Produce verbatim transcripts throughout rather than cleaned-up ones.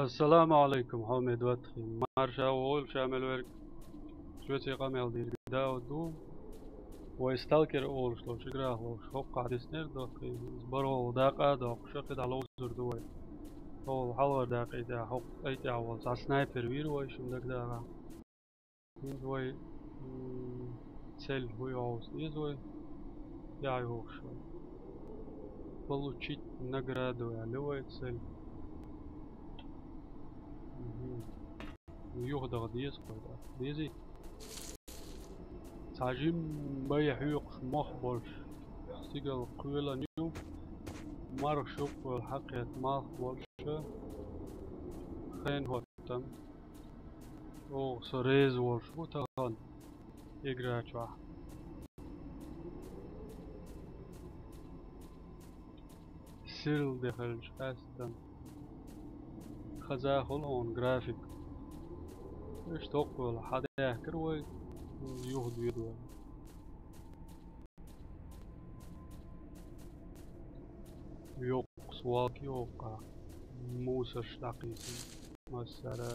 Ассаламу алейкум, хьоме доттагӀий. Марша вогӀийла ша мел верг. Шуьца къамел дийриг Дауд ду. Вай Сталкер олуш долчу играх ловш хӀокху дисинера доккхий. БархӀалгӀа дакъа а доккхуш, кхидӀа ловзур ду вай. ХӀокху хьалхара дакъий тӀехь хӀокху тӀай тӀехь волу цхьа снайпер вийра вай шуна дагадогӀу. ХӀинца вай, м, цель хӀу йогӀуш деза вай, яхь йогӀуш вай. Получить награду аьлла вай цель. Мгм. Юхадала деза кхойда. Дезий? Цхьа жимма бай хьоькхуш мох болуш, стигала кхоьлан ю, марха шух болу хьакхет малх болуш, хен хӀоттам. Оха со реза волуш ву тахана игра чохь. Сирла де хилча къаьстина. Хазахула хьуна график. Иштта хӀокхуьла хьадаьхкира вай, юха доьду вай. Йоккха свалка ю хӀокху, мусарш дӀакхийсина массара.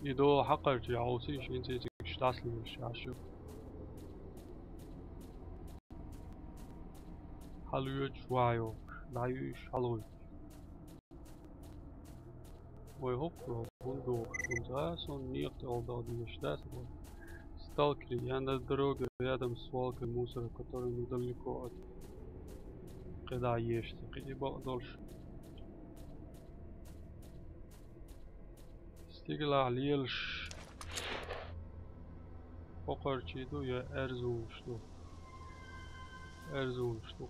И догӀу хьакхарчий хьовсийша, хӀинца цигахь дӀасалелаш Ӏаш ю. Хьалоьцуш ваха йохуш, дӀаюьйш хьалгӀуьттуш. Вай хӀокху хӀунда дохуш, хӀунда а сон некъа тӀе олу дала дезаш дац вай. Сталкери, я на дороге рядом с свалкой мусора, который недалеко от кхидӀа ешца кхин бакъ долуш. Стигалахь лелаш кхокхарчий ду я аьрзунаш ду? Аьрзунаш ду.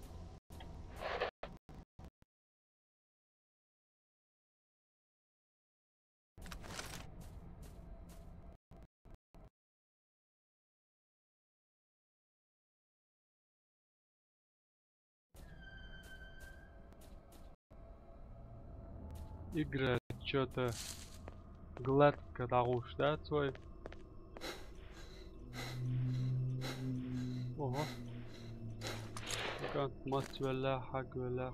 Игра чё-то гладко дӀагӀуш дац вай. Ого. Кхин маца велла, хьагвелла.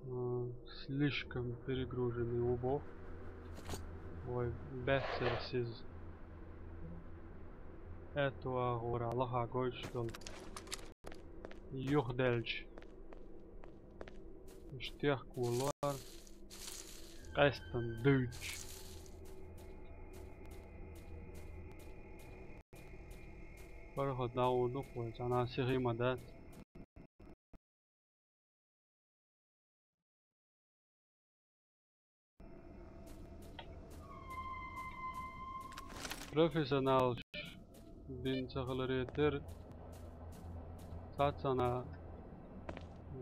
М, слишком перегруженный ву боху. Вай баьццара сиз. Аьтту агӀора лаха гойтуш долу. Юхаделча. Уьш техко лор. Къаьстина дуьйцуш. ПаргӀат дӀагӀур ду-кх вай, цхьана сихий ма дац. Профессионалш дина ца хиларе терра, цхьацца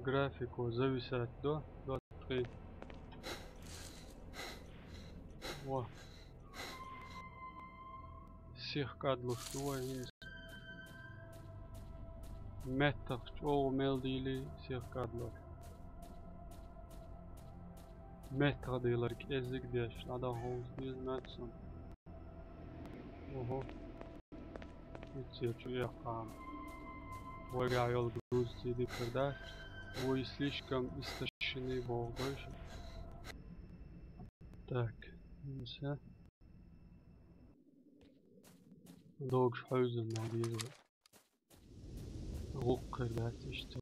графико зависать до, до тхи. Во. Сих кӀадлуш ду вай хӀинца. Меттах чӀогӀа мел дийли сих кӀадлуш. Меттах дийлар кӀеззиг деш, дӀадахьа хӀовса деза моьтту суна. Ого. Иццер чу эккхаам. Вайгахь йолу грузций дикар дац. Вуй слишком истощены боху дойша. Так, миса. Догуш хьуьйзина ма деза. ГӀуккхир дац иштта.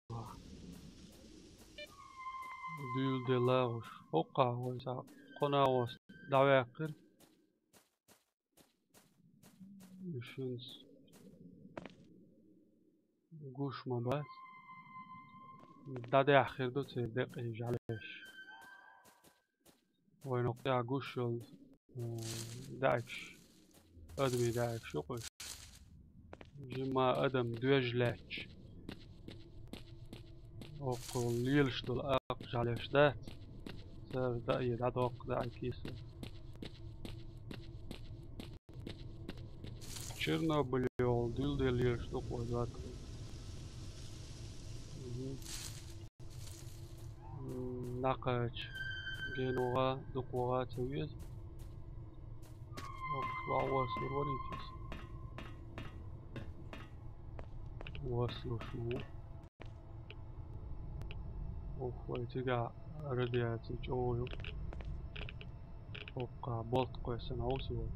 Дуьйла де лагӀуш. ХӀоккхахь вай цхьа кхо нагӀост дӀаваьккхира. Шуьнца гуш ма бац. ДӀадаьхна хир ду церан декъий жӀалеш. Вайна кху тӀехь гуш йолу, м, даьӀахкаш, адамийн даьӀахкаш ю-кх уьш. Жимма адам доьжна лаьтташ. Оккхул лелаш долу акха жӀалеш дац. Цара даъе дӀадоккху даьӀахкаш. Чернобыль йолу дуьйла де лелаш ду-кх вай датхула. Мгм. М, нахача геногӀа, дукхогӀа ца веза. Оккхуш ваха воссур варийча иза. Воссуш ву. Ух, вай цигахь Радиаци чӀогӀа ю. Оккха болт кхоьссина Ӏовса йолу.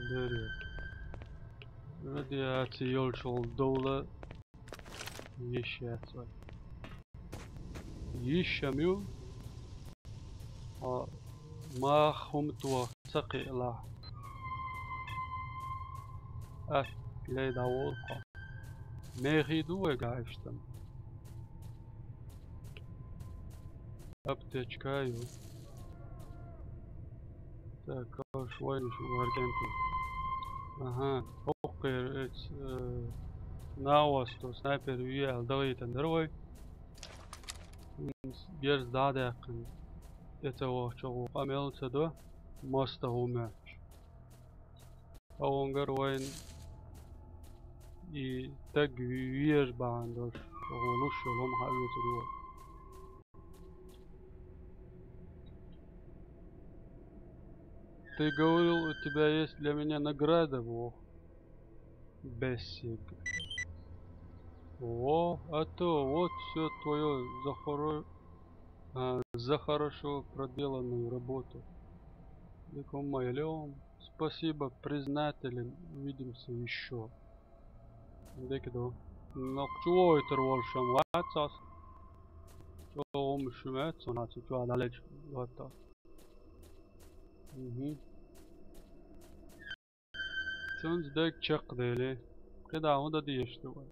Дерриг. Радиаци йолчул довла йиш яц вай. Йиш ам ю. Хьо мах хӀума тоха ца кхиалахь. Ат, лей дӀаволу хьо. Мехий ду вайгахь иштта? Аптечка ю. Так, аш вайна шу варгенту. Ага, хӀокхуьра эц, э, наосто снайпер виъал дахийтан дара вай. Герз дӀадаьккхина. Эца вахча гӀо къамел ца до, моста хӀу моьттуш. Хьо вангар вайн и таг ве-, вежа бахьана долуш, хьо луш йолу хӀума хьаоьцур ю вай. Ты говорил, у тебя есть для меня награда, во. Бесиг. Во, а то вот всё твоё за хоро-, а, за хорошо проделанную работу. Дикум майлём. Спасибо, признателен. Увидимся ещё. Дики ду. Нах чу войтар волшам вацас. Чо ум шумет, сона цу чу адалеч ватас. Мгм. Цунца дег чекхдели. КхидӀа хӀун дан дезаш ду вай?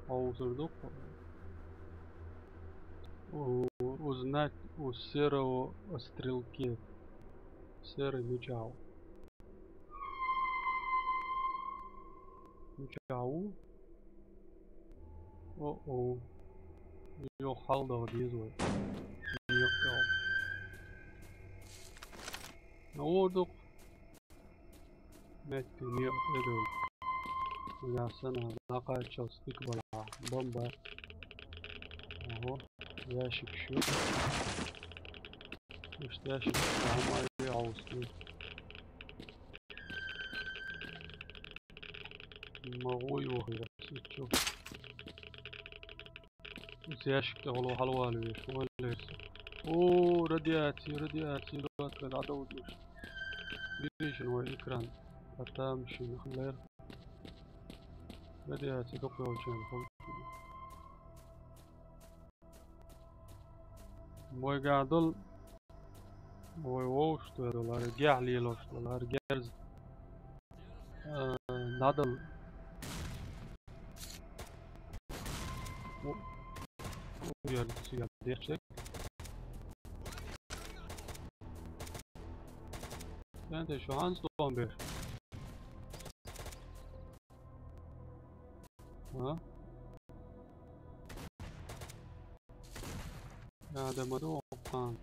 Хьовсур ду-кх. У-, узнать у серого о стрелке. Серый меча. Меча. О-о. Йо, хьалдагӀа деза вай. Йо, йо. Навордук. Метти, не, это. Я сана, накачал стик бала. Бомба. Ого. Ящик ещё. Ишт ящик. Ага, я аусти. Могу его хирать, и чё? Из ящик-то голова халвали веш, валерс. О, радиация, радиация, радиация, надо вот уж. Видишь, мой экран. А там ещё нахлер. Радиация, только очень. Мой гадал. Ой, вовш, что я доллар, гяхли лош доллар, герз. Э, надо. О, о, я, я, я, чек. Sen de şu an on bir. Ha? Adama da oktan.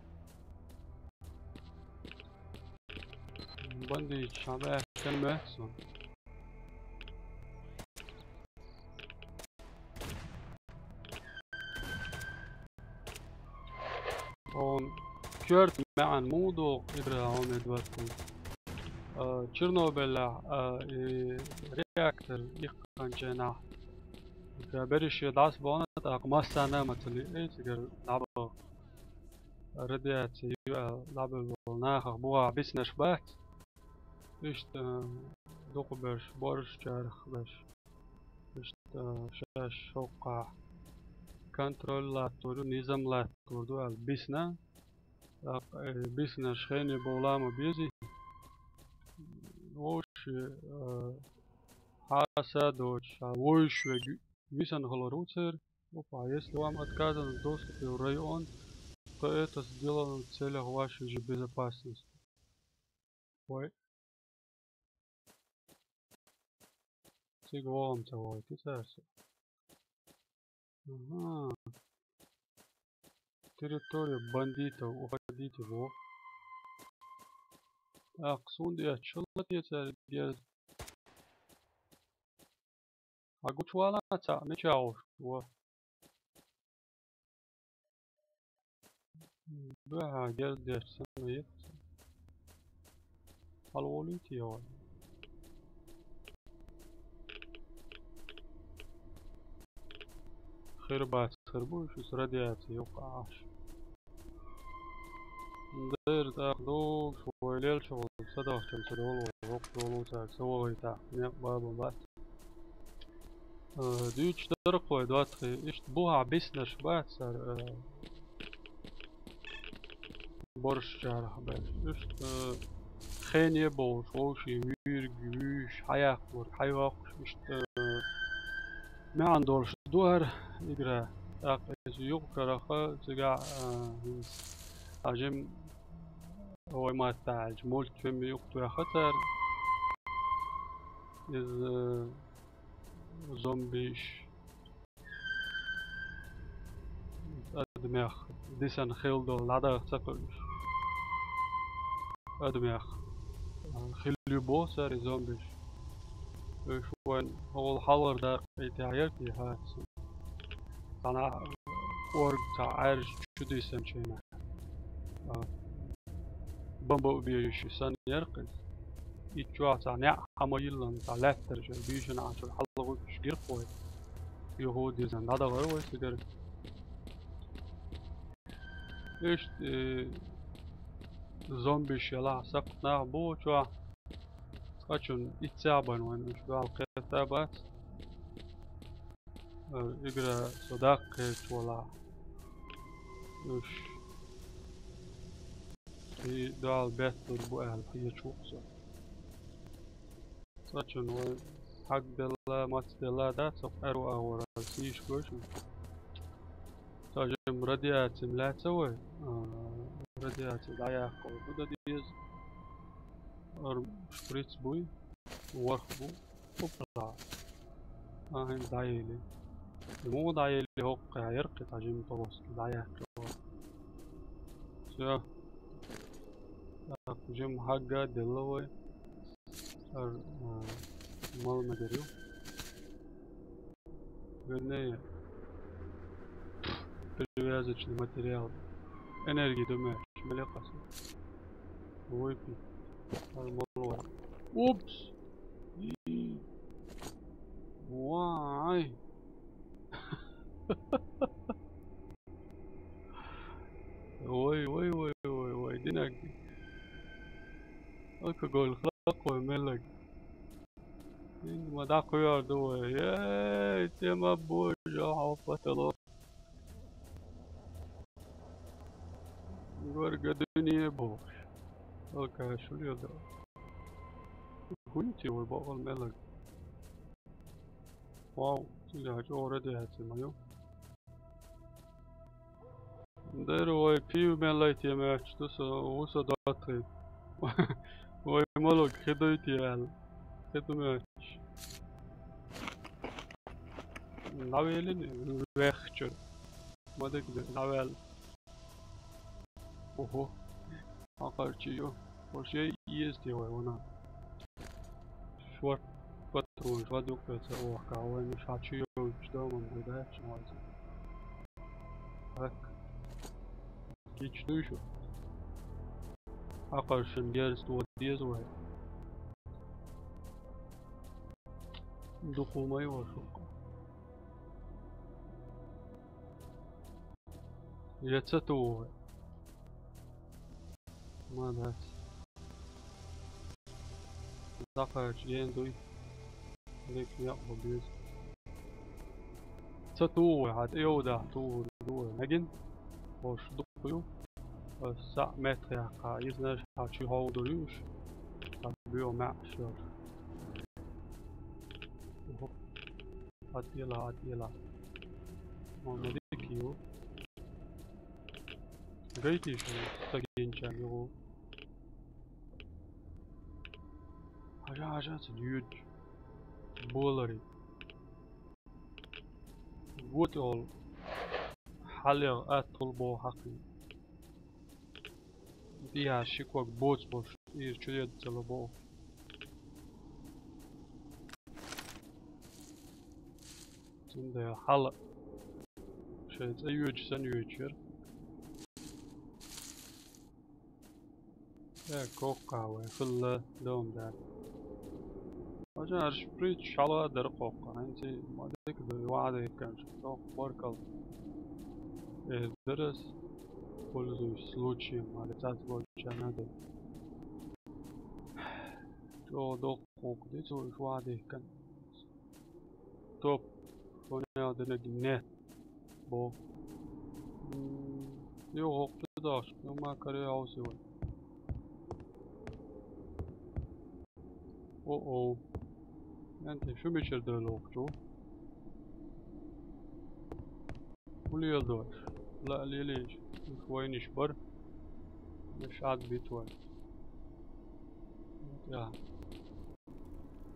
Bandage, abi, erken mi? Son. Он кёрт маьӀан муха доху Ибрахьим Эдвард? А, Чернобылехь, а, и реактор иккханченахь. Ка берриш дӀасабахана, тӀаккха массарна а ма ца лиъна, цигара дӀабаха. Радиаци ю аьлла, дӀабевлла нахах бухахь биснарш бац. Иштта, а, дукхаберш, боршачарах берш. Иштта шаьш хӀокхахь контроль латтор ду, низам латтор ду аьлла бисна. ТӀаккха, э, биснарш хене бовла ма безий. Вовши, э, хьаса доцуш, хьан вуьйш верг висина хилар ву церан. Опа, если вам отказано в доступе в район, то это сделано в целях вашей же безопасности. Вай. Цига вогӀам ца вогӀийти цара со. Ага. Территория бандитов, уходите, во. Так, сунда эцчул ла те цара герз. Хьан гучувала цхьаъ мича гӀуш, во. Баьхьа герз деш санна яц. Хьалаволуьйту я вай? хир бац, хир бу, шу радиаци юкъа Ӏаш. Дер тӀаккха дугуш вай лелча вала, садахчан ца долу вай, вокх долу цара ца вогӀийта, некъ бабан бац. Э, дуьйцуш дара кхой доцхи, иштта бухахь биснарш бац цара, э, боршачарах баьлла. Иштта, э, хене а бовлуш, вовшийн вуьйриг, вуьйш, хьаяккхалур, хьайоккхуш, иштта, э, маьӀна долуш ду хӀара игра. ТӀаккха иза юкъа карахь, цигахь, а, хӀинца, а, жим вай маттахь аьлча, мультфильм юкъа тоьхна цара. Иза, а, зомбиш. Адамех дисина хилла долу дӀадаха ца кхуьуш. Адамех хилла ю боху цара и зомбиш. Уьш вайн хьалхара дакъа тӀехь яра те хьаьрца. Цхьана кӀорга цхьа Ӏаьржа чу дисинчу хенахь. А, бомба убежище санна яра кхин. И чохь цхьа неӀ хьан ма йиллан, цхьа лаьттара шайн бийшина Ӏачуьра хьалагӀуьттуш гира кхой. Юха дизан дӀадахара вай цигара. Иштта, э, зомбиш ялахь сакхт нах бу чохь. Цкъачунна иццехь бан вайн уьш дуьхьал кхетта бац. Э, игра со даккха кхеташ валахь. Уьш. И дуьхьал бетталур бу аьлла хьечу ву со. Цкъачунна вай хьагделла, мацделла дац, со къаьру агӀора сийша гой шуна. Ца жим радиаци лаьцна вай. А, радиаци дӀаяккха вай. Худа деза. Ар шприц буй, ворх бу. Опа. А, хӀинца дӀаели. И муха дӀаели хӀокху кхаьа яркхи цхьа жима полоски дӀаяьккхи вай. Всё. Так, жима хьагга делла вай. Ар, а, мала ма дерю. Вернее, привязочный материал. Энергия ду меч, меле къаса. Выпить. Ар мала вай. Упс! И. Вай! Вай, вай, вай, вай, вай, динаг. Алкоголь хлопкой меллаг. Инг ма дакхуяр ду вай. Эй, тема божа, хьо потолок. Горга дуьне бохуш. Алкаш шу леда. Хунти вай бакъал меллаг. Вау, цигахь чӀогӀа радиаци ма ю. Дера вай пив мел лайте меч, ду со, ву со доттагӀий. Вай молуг хи дуй те аьлла. Хи ду меч. ДӀавелина вехча. Ма дика де, дӀавел. Ого. Хьакхарчий ю. Хо шей езте вай вана. Шорт патрон, шо дуккхеца охка, вайна ша чу йовчу доман бу даьча вайца. Так. Кич дуй шу? Хьакхаршин герз то деза вай. Дукху май вай шуккха. Я ца ту вай. Ма дац. Дакхача ген дуй. Дик якъа беза. Ца туху вай, хьан тӀе йовдахь туху ду вай. Мегин? Хош дукха ю. Аса саъ меттах яккха, иза наш хьан чу хьовдур ю уьш. Хьан боьха маьӀаш йолуш. Охо. Ат ела, ат ела. Ма дика ю. Гайтий шу стагинча югу. Хьажа, хьажа, ца дюдж. Болари. Вот ол. Хьалега аттул бо хьакхи. Диа шикок боц бош. Ир чуед цала бо. Цунда хьала. Шайн цӀа йоьдуш санна йоьдуш яра. Э, коккха вай, хилла, дом дац. Важа арш прич шала дара коккха. ХӀинца ма дика ду, ва вӀадехканаш. Дохк баркал. Э, дерас, пользуясь случаем, али цац болча надо. Чо дохк хок, де цо уж вӀадехкан. Топ, хонеа денег не. Бо. М, йо, хок даш, но ма каре аусивай. О-о. Янте шу мичер дайлохчу. Улиел дойш. Ла лилиш. Их войниш бар. Мешат битвай. Я.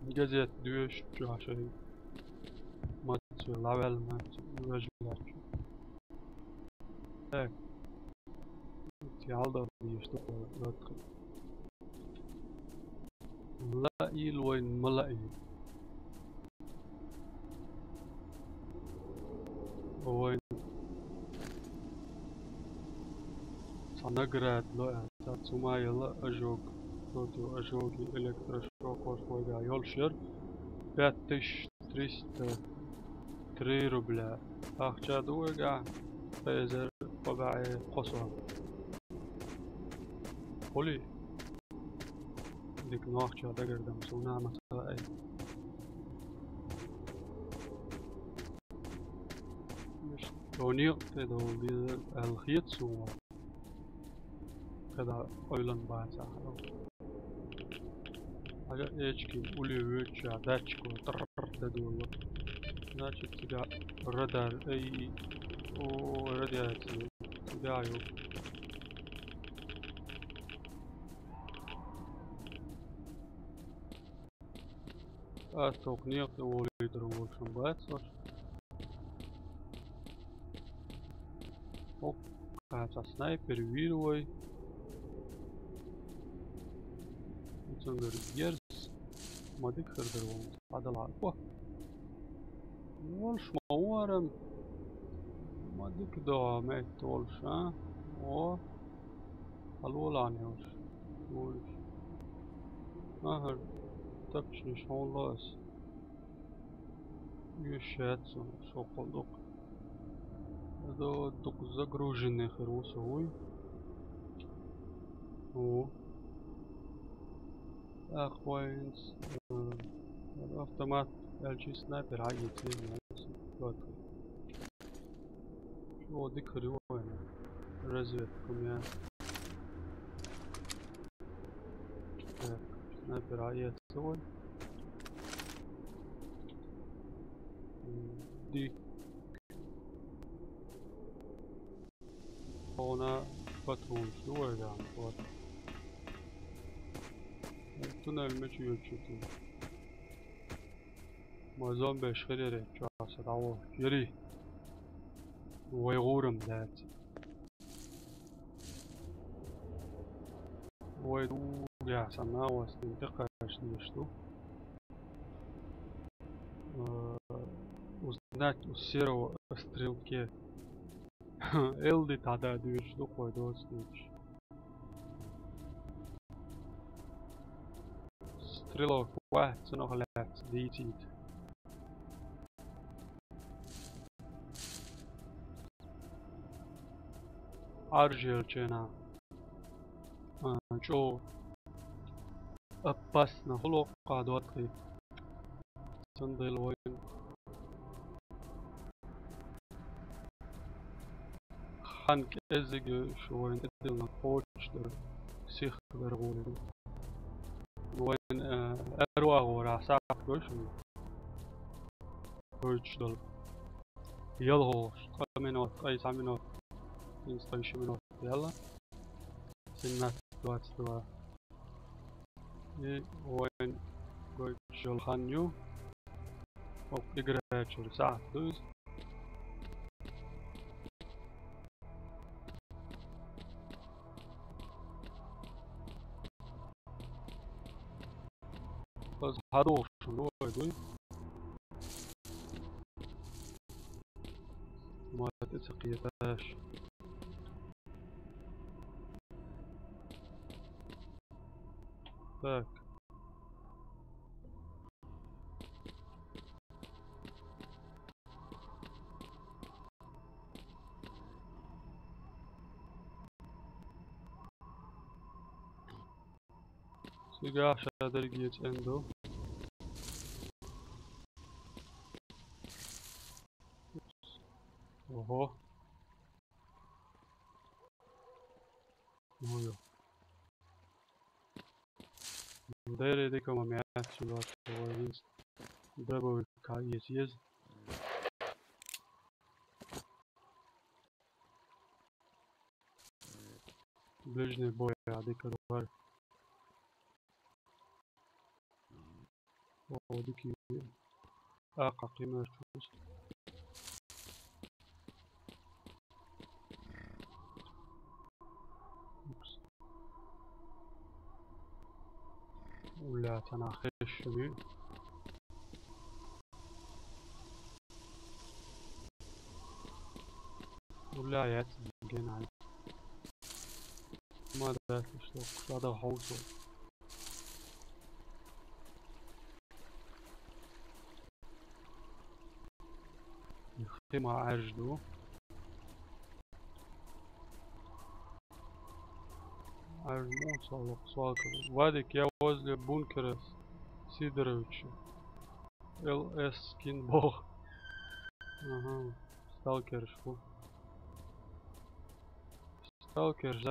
Газет дуеш чашай. Мацу лавел мацу. Уражлачу. Так. Тиалда, что открыт. Ла и лойн, ма ла и. Лойн. Санаград, ло, а, та цума яла ожог. Против ожоги электрошокор хойга йолшер. Пять тысяч триста три рубля. Ахча дуга, пезер, побае, косо. Хули? Дик нохча дагардам суна маса ай. Тони те долди алхиет суна. Когда ойлан баца. Ага, эчки, ули вюча, датчику, трррр, да дуло. Значит, тебя радар, эй, о, радиация, тебя ю. А, ток нет, его лидер лучше бать, слушай. Оп, а, со снайпер, вирвой. Цундер герс. Мадик хердер вон. Адала. О. Волш ма уарам. Мадик да мет волш, а? О. Алолан ёш. Ой. Ага. Тапчни шонлас. Ещё отсюда. Шо колдук. Да, дук загруженный херусовый. О. Ах, вайнс, э, автомат, L G снайпер, а, есть, есть, есть. Вот. Чего дикарь, вайна? Разведка у меня. Так, снайпер, а, есть, вот. М, дик. Она патрон, что я там, вот. Туннель мечи чё-то. Ма зомби шхерере, чё, садаво. Ери. Вайгурам, блядь. Вай, я сама вас не такая, что. Э, узнать у серого о стрелке. Элди тада дюш, духой дос дюш. Стрелок, ва, цунох лец, дитит. Аржел чена. А, чё? Опасно, хуло кадватки. Сандел войн. Хан кезиге шуойн эдилна почтер, сих дергулин. Войн, э, эруагора сахт гошин. Почтер. Ялгош, ка минут, ай, са минут. Инстайши минут. Яла. Семнадцать двадцать два. И войн гой шолханю. Оп, играчур са дуз. Аз хадош дуй. Мат эцакъеташ. Так. Дагахь ша дерриге цӀена ду. Ого. Ой. Деррига дика ма мягче лоацу вай винц. Дробовик кхаъ еза еза. Ближний боя дика ду хӀара. О, дика ю. Аккха кхимаш чуз. Укс. Уля, цана хешшими. Уля, яц генай. Ма да, что, что да хауса. Кхин ма Ӏаьржа ду. Ӏаьржа муха ца локх, свалка. Вадик, я возле бункера Сидоровича. Л С скин боху. Ага, сталкерш бу. Сталкерш, да?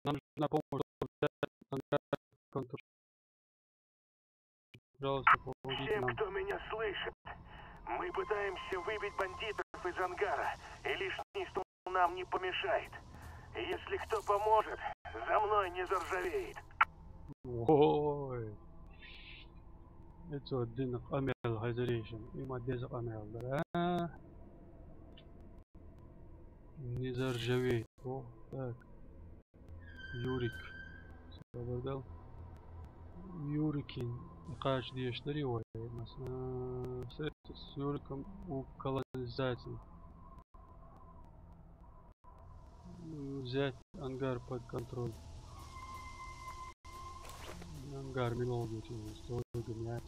Нам нужна помощь, чтобы взять ангар под контроль. Пожалуйста, помогите нам. Всем, кто меня слышит, мы пытаемся выбить бандитов из ангара, и лишний стол нам не помешает. Если кто поможет, за мной не заржавеет. Ой. Эцо дина къамел хезарийшин, има деза къамел дара. Не заржавеет. О, так. Юрик. Сабардал. Юрикин. Кхача деш дари вай. Масала, встретиться с Юриком у канализации. Взять ангар под контроль. Ангар милологи стройган я.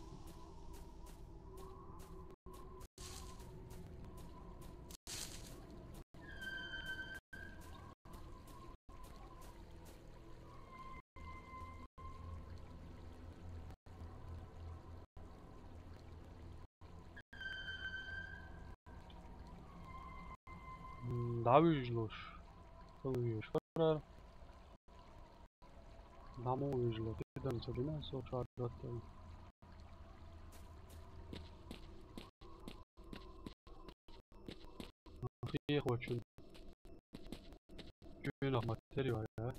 М, дӀавижалуш. Хала везаш вара. ДӀа ма вижалу, тидам ца дина, со чӀагӀдоттал. Хехочун. Чуьнах ма тери вара.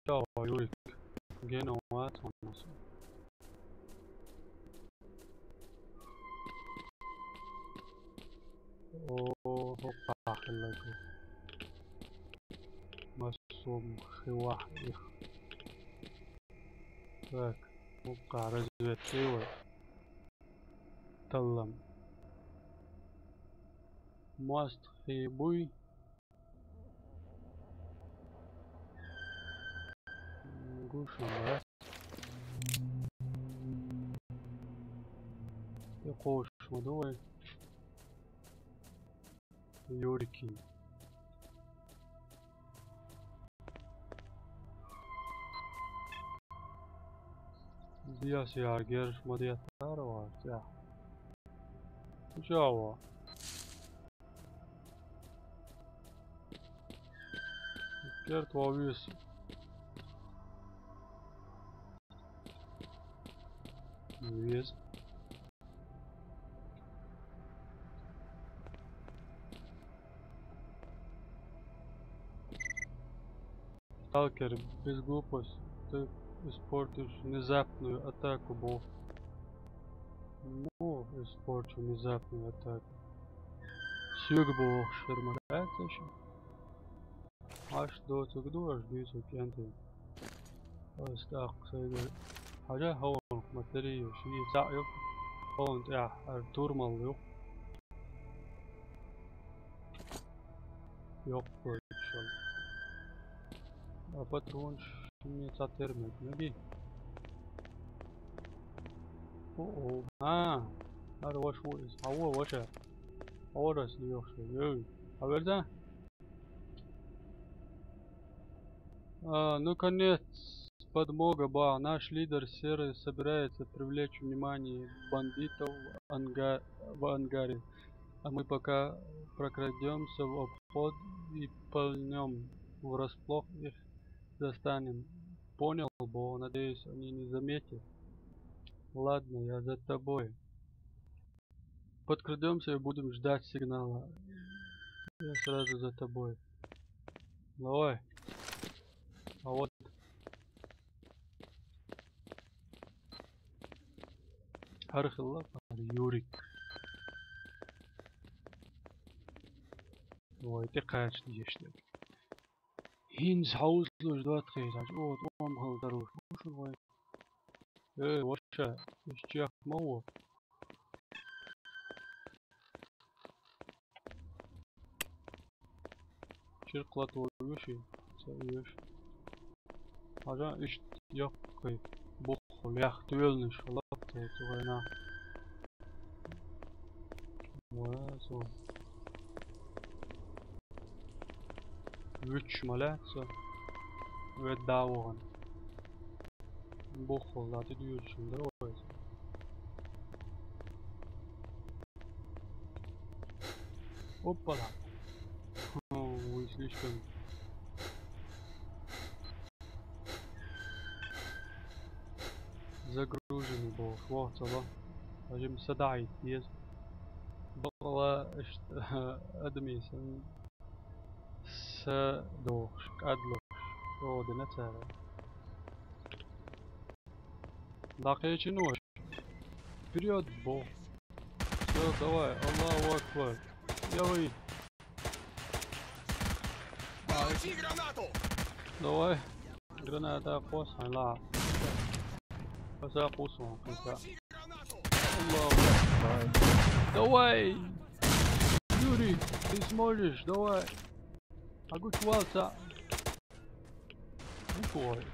Чао, Юрик. Гена вац хьуна со. О, хӀокхахь хилларг. Массо хи вахь их. Так, хӀокхахь разведка вай. Таллам. Мост хи буй. Гуш ма бац. И кхош ма ду вай. Юрикин. Диас яргерш ма диас таро, цӀа. Чао. Керт вовис. Вис. Сталкер, без глупость, ты испортишь внезапную атаку, бо. Ну, испорчу внезапную атаку. Сюг бо, шермагается ещё. Аш доцуг ду, аш дуьйцуг кӀентий. Ас тӀаккха сайга хьажа хьо материал, ши цхьаъ ю, хьуна тӀехь ара турмал ю. Йоккхуьйтуш. А патронаш Шимни цатермет, наги. О-о. А, ар ваш ву из. А во, ваша. Орас лиёхши. Эй, а верда? А, наконец, подмога, ба. Наш лидер Серый собирается привлечь внимание бандитов в анга-, в ангаре. А мы пока прокрадёмся в обход и пальнём врасплох их, застанем. Понял, Бо? Надеюсь, они не заметят. Ладно, я за тобой. Подкрадёмся и будем ждать сигнала. Я сразу за тобой. Давай. А вот. Хархилла, Юрик. Ой, ты, конечно, ешли. Хинс хаузлуш двадцать, вот, он хал даруш. Ой. Э, вообще, ещё мало. Чир кылат ол юши, са юш. Ажа иш ёк кой. Бу хулях тюэлниш, лап кой, тугайна. Ва, со. Үч маля, со. Ве давоган. Бу хуллаты дюйүлчүндө ойсо. Оппала. Ой, слишком загруженный был. Вот, сала. Ажим садаит, ес. Бала, ишт, адмисэн. Са дохш, кадлош. О, дина цара. Дакъечи нуш. Вперёд, бо. Всё, давай, Аллаху Акбар. Давай. Получи гранату! Давай. Граната, кос, ла. Кос, кос, кос. Аллаху Акбар. Давай. Юрий, ты сможешь, давай. Могу чуваться. Буквой.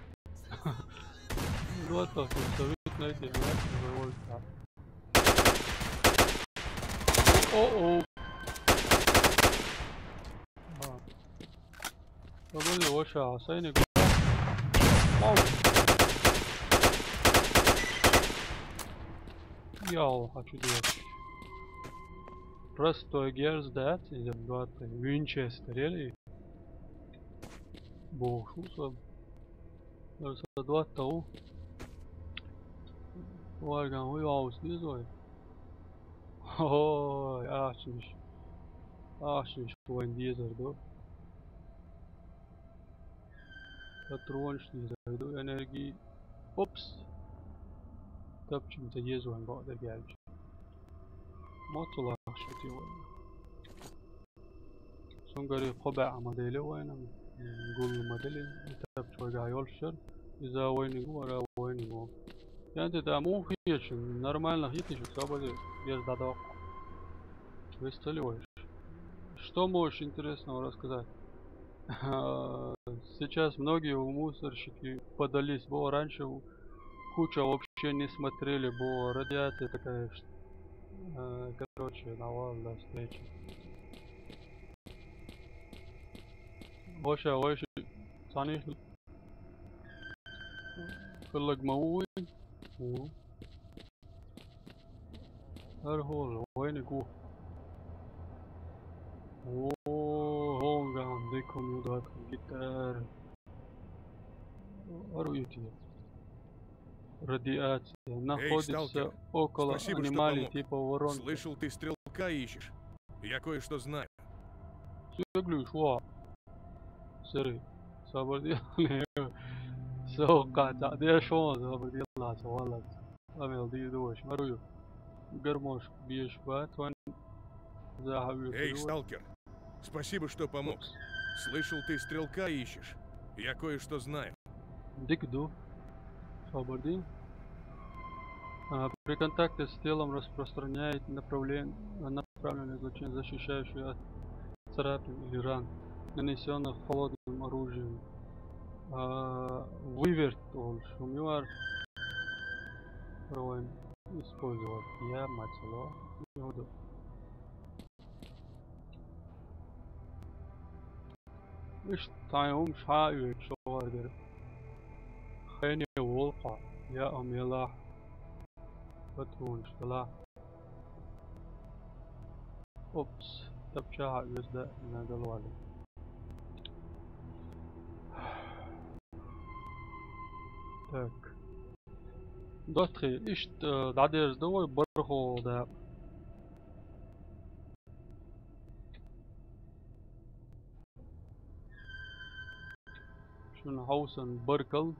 Вот так вот, абсолютно эти, знаешь, выводится. О-о. А. Подожди, вообще, а сайник. Вау. Я хочу делать. Простой герц, да? Или двадцать. Винчестер, или? Бо, шуса. Просто два тау. Варган, ой, аус, не знаю. Ой, ачмиш. Ачмиш, вайн дезер, да? Патрончный зайду энергии. Опс. Тапчым-то езуан баъда гелчи. Мотулар шутиван. Сонгари хоба модели вайнам. Гул модели. Тапчуга ёлшер. Иза вайнигу, ара вайнигу. Янте там ухиечин. Нормально хитиш, собади. Без дадок. Выстреливаешь. Что можешь интересного рассказать? Сейчас многие мусорщики подались, бо раньше у-, куча вообще не смотрели, бо радиация такая, ш-, э, короче, навал до встречи. Вообще, вообще, цани хыллаг мауи. Мгм. Ар хол, вайни гу. О, хонган, деком удат гитар. Ар уйти. Радиация. Эй, находится сталкер, около аномалий, спасибо, что помог, типа воронки. Слышал, ты стрелка ищешь. Я кое-что знаю. Сюглю, шуа. Сери. Сабар ди. Сока, та, ди шуа, сабар ди, ла, са, вала. Амел ди душ, марую. Гармош, биеш, ба, тван. Эй, сталкер, спасибо, что помог. Слышал, ты стрелка ищешь. Я кое-что знаю. Дик ду. Сабар ди. А, при контакте с телом распространяет направлен-, направленное излучение, защищающее от царапин или ран, нанесённых холодным оружием. А, выверт олуш хӀума ю хӀара. Вайн использовать я мацало. Юду. Иштта тхьайн хӀума ша а оьцуш вара дера. Хене волу хьо, я ам елахь. Патронаш далахь. Опс, тапча хьа оьзда нагал вали. Так. ДоттагӀий, иштта, э, дӀадерза ду вай бархӀо дакъа. Шуна хьовсан баркалла.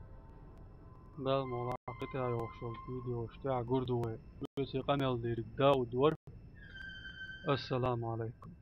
Дала мукъалахь кхин тӀехь йогӀуш йолчу видеош тӀехь гур ду вай. Оьций къамел дийриг Дауд вара. Ассаламу алайкум.